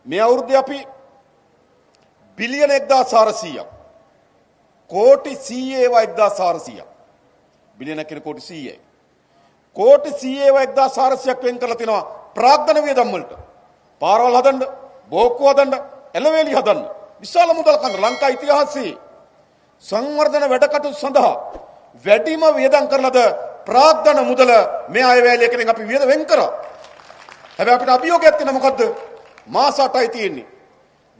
මේ අවුරුද්දේ අපි බිලියන 1400ක් කෝටි 100 ඒවා 1400ක් බිලියන කියන කෝටි 100යි. කෝටි 100 ඒවා 1400ක් වෙන් කරලා තිනවා ප්‍රාග්ධන වියදම් වලට. පාරවල් හදන්න, බෝක්කු හදන්න, එළවේලි හදන්න. විශාල මුදල් කන්න ලංකා ඉතිහාසයේ සංවර්ධන වැඩ කටයුතු සඳහා වැඩිම වියදම් කරලද ප්‍රාග්ධන මුදල මේ අයවැය ලේඛනයෙන් අපි වියද වෙන් කරා. හැබැයි අපිට අභියෝගයක් තියෙනවා මොකද්ද? මාස 8යි තියෙන්නේ.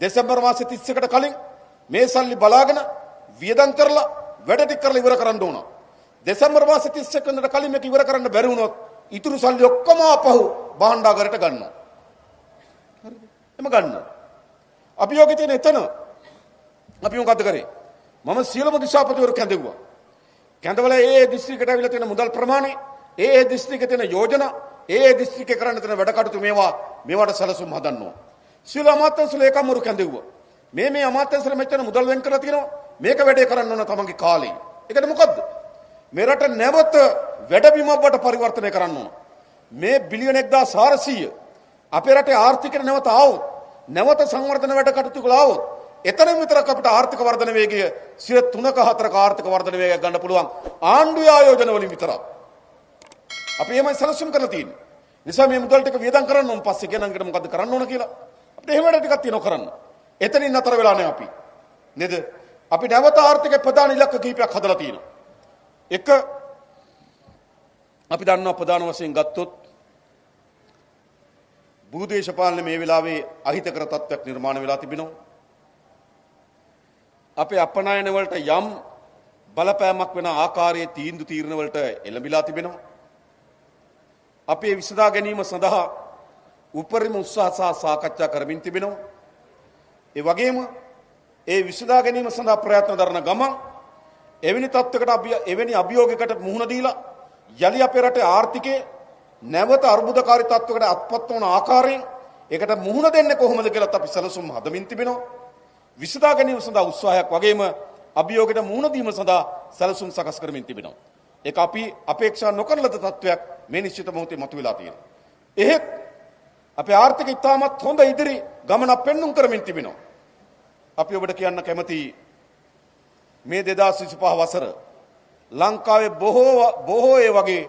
දෙසැම්බර් මාසේ 31කට කලින් මේ සල්ලි බලාගෙන වියදම් කරලා වැඩ ටික කරලා ඉවර කරන්න ඕන. දෙසැම්බර් මාසේ 31 වෙනිදාට කලින් මේක ඉවර කරන්න බැරි වුණොත් ඉතුරු සල්ලි ඔක්කොම ආපහු භාණ්ඩාගාරයට ගන්නවා. හරිද? එම ගන්නවා. අභියෝගෙ තියෙන එතන අපි මොකද්ද කරේ? මම සියලුම දිශාපතිවරු කැඳෙව්වා. කැඳවලා ඒ දිස්ත්‍රික්කයට ඇවිල්ලා තියෙන මුදල් ප්‍රමාණය, ඒ දිස්ත්‍රික්කේ තියෙන යෝජනා, ඒ දිස්ත්‍රික්කේ කරන්න තියෙන වැඩ කටයුතු මේවාට සැලසුම් හදන්න ඕන. සියලු අමාත්‍යාංශ ලේකම්වරු කැඳෙව්වා. මේ අමාත්‍යාංශවල මෙච්චර මුදල් වෙන් කරලා තියෙනවා. මේක වැඩේ කරන්න ඕන තමන්ගේ කාලේ. ඒකට මොකද්ද? මේ රට නැවත වැඩබිමක් බවට පරිවර්තනය කරන්න ඕන. මේ බිලියන 1400 අපේ රටේ ආර්ථිකයට නැවත ආවොත්, නැවත සංවර්ධන වැඩ කටයුතු කළා ආවොත්, එතනින් විතරක් අපිට ආර්ථික වර්ධන වේගය 3ක 4ක ආර්ථික වර්ධන වේගයක් ගන්න පුළුවන් ආණ්ඩුවේ ආයෝජන වලින් විතරක්. අපි එහෙමයි සැලසුම් කරලා තියෙන්නේ. නිසා මේ මුදල් ටික වියදම් කරන්න ඕන. පස්සේ කියනකට මොකද්ද කරන්න ඕන කියලා. අපිට එහෙම වැඩ ටිකක් තියෙනවා කරන්න. එතනින් නතර වෙලා නෑ අපි. නේද? අපි නැවත ආර්ථික ප්‍රධාන ඉලක්ක කිහිපයක් හදලා තියෙනවා. එක අපි දන්නවා ප්‍රධාන වශයෙන් ගත්තොත් භූදේශපාලන මේ වෙලාවේ අහිතකර තත්ත්වයක් නිර්මාණය වෙලා තිබෙනවා. අපේ අපනයන වලට යම් බලපෑමක් වෙන ආකාරයේ තීන්දුව තීරණ වලට එළඹිලා තිබෙනවා. අපේ විසඳා ගැනීම සඳහා උපරිම උත්සාහ සහ සාකච්ඡා කරමින් තිබෙනවා. ඒ වගේම ඒ විසඳා ගැනීම සඳහා ප්‍රයත්න දරන ගමන් එවැනි තත්ත්වයකට අපි එවැනි අභියෝගයකට මුහුණ දීලා යලි අපේ රටේ ආර්ථිකය නැවත අර්බුදකාරී තත්ත්වයකට අත්පත් වන ආකාරයෙන් ඒකට මුහුණ දෙන්නේ කොහොමද කියලාත් අපි සැලසුම් හදමින් තිබෙනවා. විසඳා ගැනීම සඳහා උත්සාහයක් වගේම අභියෝගයට මුහුණ දීම සඳහා සැලසුම් සකස් කරමින් තිබෙනවා. ඒක අපි අපේක්ෂා නොකරන ලද තත්ත්වයක් මේ නිශ්චිත මොහොතේ මතුවලා තියෙනවා. එහෙත් අපේ ආර්ථික ඉතාමත් හොඳ ඉදිරි ගමනක් පෙන්නුම් කරමින් තිබෙනවා. අපි ඔබට කියන්න කැමති මේ 2025 වසර ලංකාවේ බොහෝ ඒ වගේ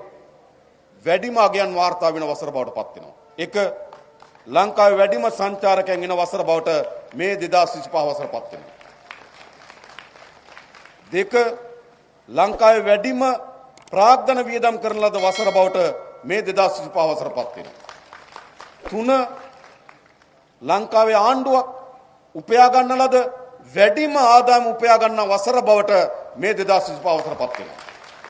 වැඩිම අගයන් වාර්තා වෙන වසර බවට පත් වෙනවා. එක ලංකාවේ වැඩිම සංචාරකයන් එන වසර බවට මේ 2025 වසර පත් වෙනවා. දෙක ලංකාවේ වැඩිම ප්‍රාග්ධන වියදම් කරන ලද වසර බවට මේ 2025 වසර පත් වෙනවා. තුන ලංකාවේ ආණ්ඩුවක් උපයා ගන්න ලද වැඩිම ආදායම උපයා ගන්න වසර බවට මේ 2025 වසර පත් වෙනවා.